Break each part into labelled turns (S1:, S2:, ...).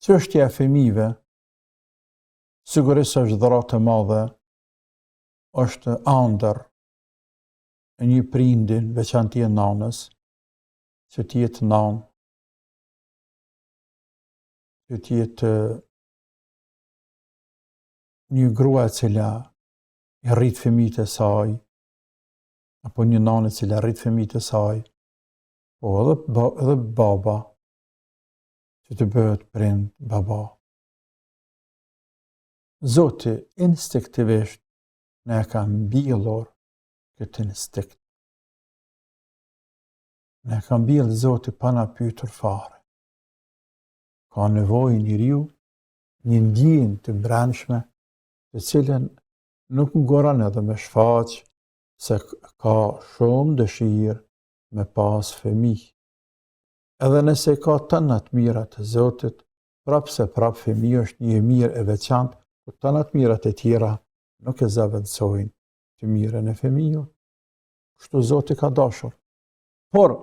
S1: Çështja e fëmijëve sigurisht se është dhuratë e madhe, është andërr e një prindi, në veçanti e nanës, që të jetë nanë, që të jetë një grua e cila i rrit fëmijët e saj, apo një nanë e cila rrit fëmijët e saj, po edhe, edhe baba, që të bëhet prind baba. Zoti instinktivisht na e ka mbjellur këtë instinkt. Na e ka mbjellë Zoti pa na pytur fare. Ka nevojë njeriu një ndjenjë të brendshme, të cilën nuk nguron edhe me shfaq se ka shumë dëshirë me pas fëmijë. Edhe nëse ka tëna të mirat e Zotit, prapë se prapë fëmija është një e mirë e veçantë, ku tëna të mirat e tjera nuk e zavendësojnë të mirën e fëmijës. Kështu Zoti ka dashur. Por,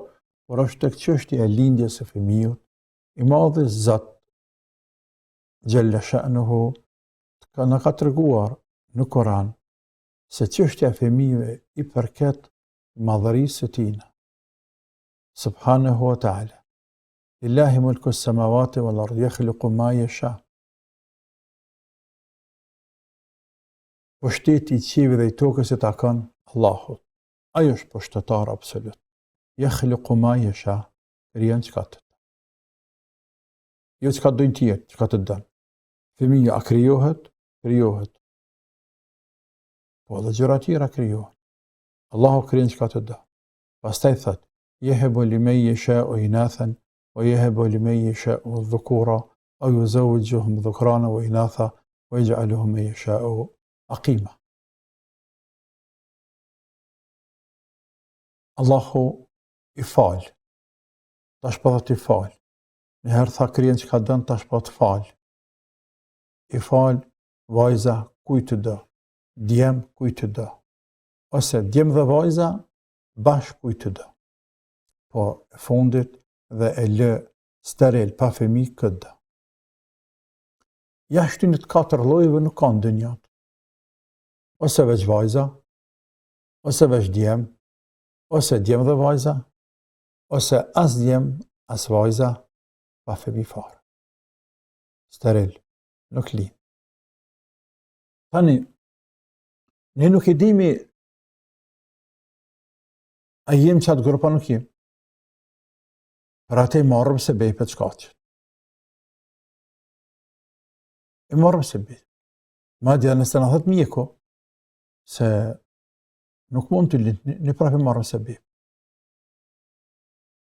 S1: por është tek çështja e lindjes së fëmijës, i madhi Zot xhelle shanuhu ka na ka treguar në Kur'an se çështja e fëmijëve i përket madhërisë së tina. Subhanahu wa ta'ala. Lillahi mulku samawati wal ard yakhluqu ma yasha. Pushteti i qiejve dhe i tokës i takon Allahut. Ai është pushtetar absolut. Yakhluqu ma yasha, krijon çka të do. Jo çka dojnë tjerë, çka të don. Fëmija a krijohet? Krijohet. Po edhe gjëra tjera krijohen. Allahu krijon çka të do. Pastaj thot, jehebu limen jeshau inathen, wa jehebu limen jeshau dhukura, au juzevvixhuhum dhukrana wa inatha, wa jexh'alu men jeshau akima. Allahu i fal, tash po thot i fal, një herë tha krijon çka don, tash po thot fal, i fal vajza kujt të do, djem kujt të do, ose djem dhe vajza bashkë kujt të do. Po e fundit dhe e lë steril pa fëmi kë do. Jashtë këtyne të katër llojeve nuk ka në dynja. Ose veç vajza, ose veç djem, ose djem dhe vajza, ose as djem, as vajza, pa fëmi fare. Steril, nuk lind. Tani, ne nuk e dimi a jem n'qatë grup a nuk jem. Për atë i marrim sebepet shkaqet. I marrim sebepet. Madje nëse na thotë mjeku, se nuk mund të lind, ne prapë i marrim sebepet.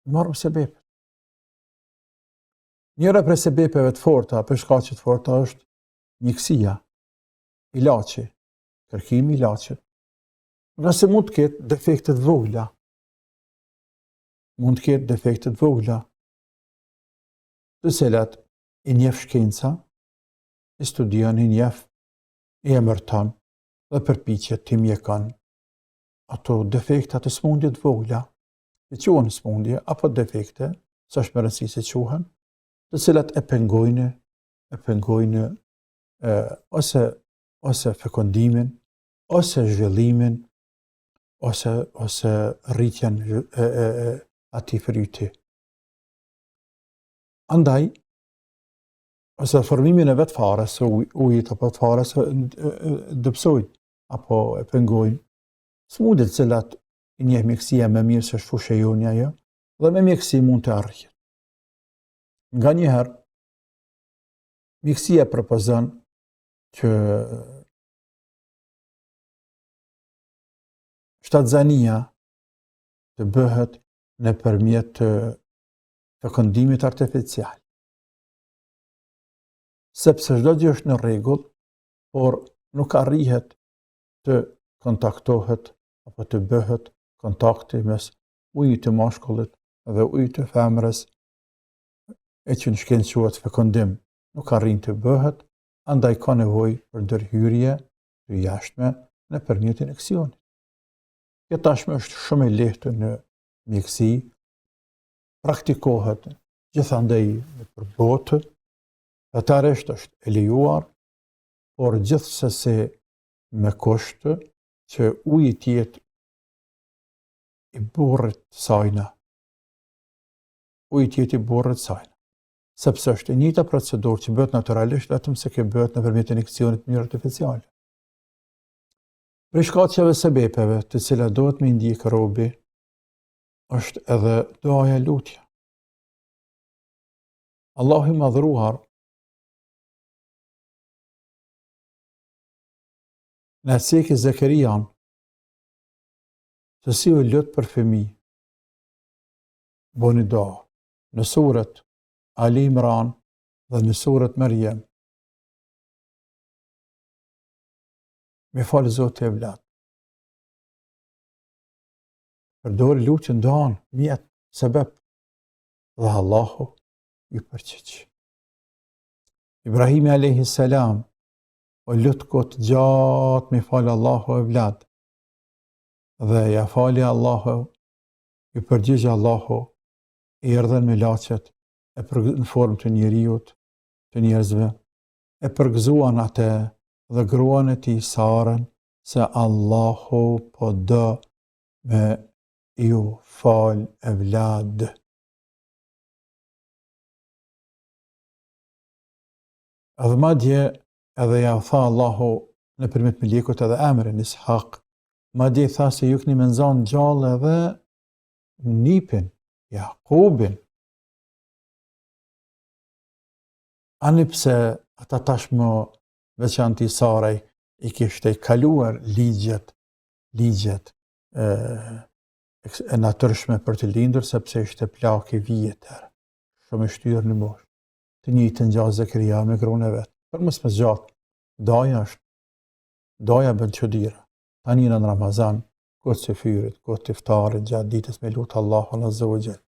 S1: I marrim sebepet. Njëra prej sebepeve të forta, për shkaqe të forta është mjekësia, ilaçi, kërkimi i ilaçit. Ngase mund të ketë defekte të vogla. Mund të ketë defekte të vogla, të cilat i njeh shkenca, i studion, i njeh, i emërton dhe përpiqet t'i mjekon ato defekte, ato smundje të vogla, që quhen smundje apo defekte, s'është me rëndësi si quhen, të cilat e pengojnë, e pengojnë e, ose ose fekondimin, ose zhvillimin, ose, ose rritjen e, e, e atij fryti. Andaj, ose formimin e vetë farës së ujit apo të farës e dobësojnë apo e pengojnë sëmundjet të cilat i njeh mjekësia më mirë se është fushë e jonja ajo, dhe me mjekësi mund të arrihet. Nganjëherë, mjekësia propozon që shtatzania të bëhet nëpërmjet fekondimit artificial. Sepse çdo gjë është në rregull, por nuk arrihet të kontaktohet apo të bëhet kontakti mes ujit të mashkullit dhe ujit të femrës e që në shkencë quhet fekondim, nuk arrin të bëhet, andaj ka nevojë për ndërhyrje të jashtme nëpërmjet injeksionit. Kjo tashmë është shumë e lehtë në mjekësi, praktikohet gjithandej nëpër botë. Fetarisht është e lejuar, por gjithsesi me kusht që uji të jetë i burrit sajna. Uji të jetë i burrit sajna. Sepse është e njëjta procedurë që bëhet naturalisht, vetëm se kjo bëhet nëpërmjet injeksionit në mënyrë artificiale. Prej shkaqeve sebepeve, të cilat duhet me ndjek robi, është edhe duaja lutja. Allahu i madhëruar na ceki Zekerijan se si u lut për fëmi boni dua në suret Ali Imran dhe në suret Merjem me falë Zoti evlad përdori lutjen duan mjet sebep dhe Allahu iu përgjigj. Ibrahimi alejhi selam u lut kohë të gjatë me falë Allahu evlad dhe ja fali Allahu iu përgjigj Allahu erdhën melaqet e për, në formë të njeriut të njerëzve e përgëzuan atë dhe gruan e tij Sarën se Allahu po do me ju fal evlad. Edhe madje edhe ja tha Allahu nëpërmjet melekut edhe emrin Ishak, madje tha se ju keni me nxanë gjallë edhe nipin, Jakubin. Ani pse ata tashmë veçanti Sara i kishte kaluar ligjet, ligjet e, e natyrshme për të lindur, sepse ishte plakë e vjetër, shumë e shtyrë në moshë. Të njëjtën gja Zekeria me gruan e vet. Për mos me zgjat, duaja është, duaja bën çudira. Tani në Ramazan, kohë të syfyrit, kohë të iftarit, gjatë ditës me lutë Allahun Azze ve Xhel.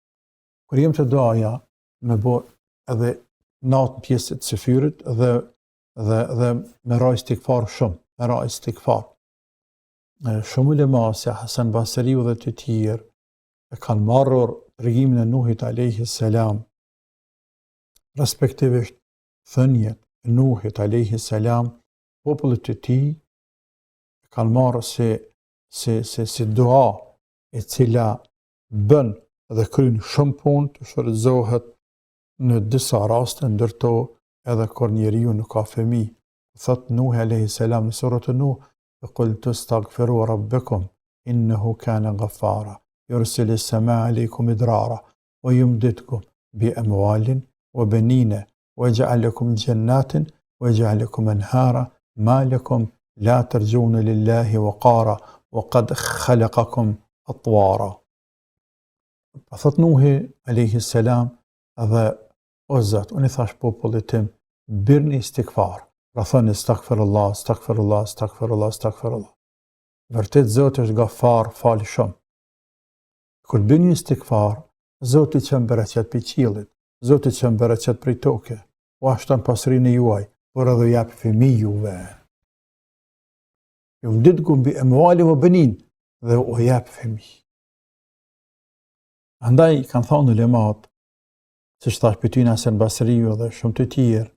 S1: Kur jem te duaja, me bo edhe natën pjesë të syfyrit dhe, dhe, dhe me ra istigfar shumë, me ra istigfar. Shumë ulema si Hasan Basriu dhe të tjerë e kanë marrur tregimin e Nuhit alejhi selam, respektivisht thëniet e Nuhit alejhi selam popullit të tij e kanë marrë si si si si dua e cila bën dhe kryen shumë punë të shfrytëzohet në disa raste ndër to edhe kur njeriu nuk ka fëmijë. Thot Nuhi alejhi selam në surat Nuh, "Fe kultu stagfiru rabbekum innehu kana ghaffara, yursilis semaa alejkum midrara wa yumdidkum bi amwalin wa benina wa yaj'al lakum jannatin wa yaj'al lakum anhara ma lakum la tarjuna lillahi waqara wa qad khalaqakum atwara." Pa thot Nuhi alejhi selam dhe o Zot, unë i thash popullit tim, birni istigfar. Pra thoni stagfirullah, stagfirullah, stagfirullah, stagfirullah. Vërtet Zoti është gafar, fal shumë. Kur të bëni istigfar, Zoti çon bereqet prej qiellit, Zoti çon bereqet prej toke, ua shton pasurinë e juaj, por edhe jap fëmijë juve. Jumdidkum bi emwalin wa benin dhe u jap fëmijë. Andaj kanë thonë ulemat, siç thash prej tyne Hasan Basriu dhe shumë të tjerë,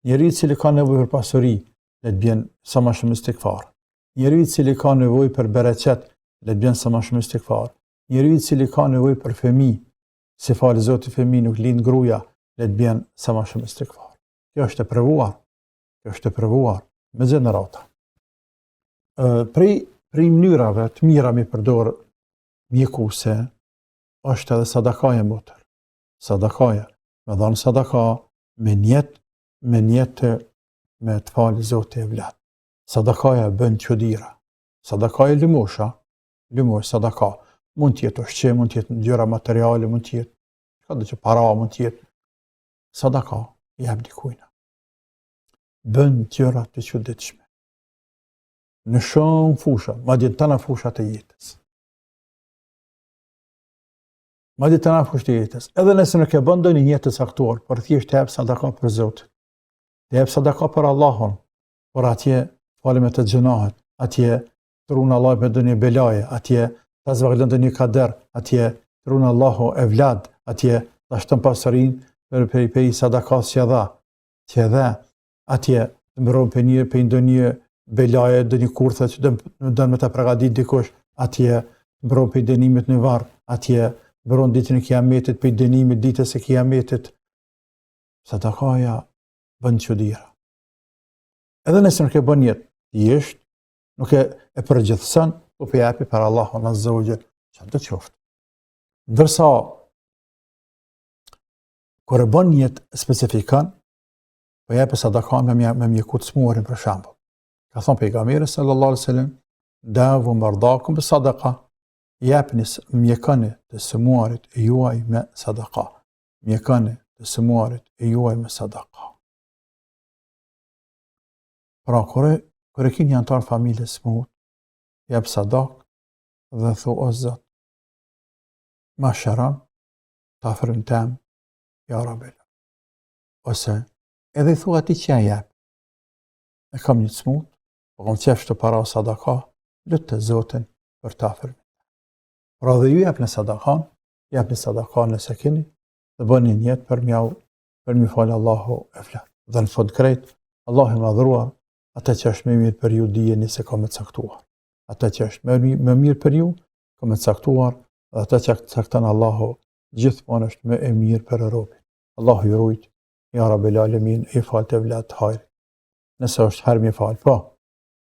S1: njeriu i cili ka nevojë për pasuri, le të bjen sa më shumë istigfar. Njeriu i cili ka nevojë për bereqet, le të bjen sa më shumë istigfar. Njeriu i cili ka nevojë për fëmijë, s'i fal Zoti fëmijë nuk lind gruaja, le të bjen sa më shumë istigfar. Kjo është e provuar. Kjo është e provuar me gjenerata. Ë prej prej mënyrave të mira me përdor mjekuse është edhe sadakaja motër. Sadakaja, me dhanë sadaka me njet, me njet me të falë Zoti evlad. Sadakaja bën çudira. Sadakaja lëmosha, lëmosh sadaka. Mund të jetë ushqim, mund të jetë gjëra materiale, mund të jetë çka do që para mund të jetë. Sadaka i jep dikujna. Bën gjëra të çuditshme. Në shumë fusha, madje në tana fushat e jetës. Madje tana fushat e jetës. Edhe nëse nuk e bën ndonjë nijet të caktuar, por thjesht të jep sadaka për Zotin. Të jep sadaka për Allahun, por atje falë me të gjynahet, atje të run Allahu prej ndonjë belaje, atje ta zvogëlon ndonjë kader, atje të run Allahu evlad, atje ta shton pasurinë për prej prej sadakas që dha. Që edhe atje të mbron prej një prej ndonjë belaje, ndonjë kurthe që don don me ta përgatit dikush, atje të mbron prej dënimit në varr, atje të mbron ditën e Kiametit prej dënimit ditës së Kiametit. Sadakaja bën çudira. Edhe nëse nuk e bën nijet thjesht, nuk e e përgjithëson, po po jepi për Allahun Azza wa Jall, çdo qoftë. Ndërsa kur e bën nijet specifikon, po jep sadaka me mje, me mjeku të smurin për shembull. Ka thonë pejgamberi sallallahu alaihi wasallam, davu mardakum bi sadaka, jepni mjekoni të sëmuarit e juaj me sadaka. Mjekoni të sëmuarit e juaj me sadaka. Pra, kur e, kur e ki një anëtar familjes smut, jep sadak dhe thu o Zot, ma shëron të afërmin tem, ja Rabbi. Ose edhe i thu atij që ja jep. E kam një të smut, po kam qef qëto para sadaka, lute Zotin për të afërmin. Pra dhe ju jepni sadakan, jepni sadakan nëse keni, dhe bëni nijet për m'jau, për m'i falë Allahu evlat. Dhe në fund krejt, Allahu i madhëruar, atë që është më mirë për ju dijeni se ka me caktuar. Atë që është më mirë, më mirë për ju, ka me caktuar, dhe atë që cakton Allahu, gjithmonë është më e mirë për robin. Allahu ju rujt, ja Rabbil Alemin, i faltë evlat hajr. Nëse është herë m'i falë, po.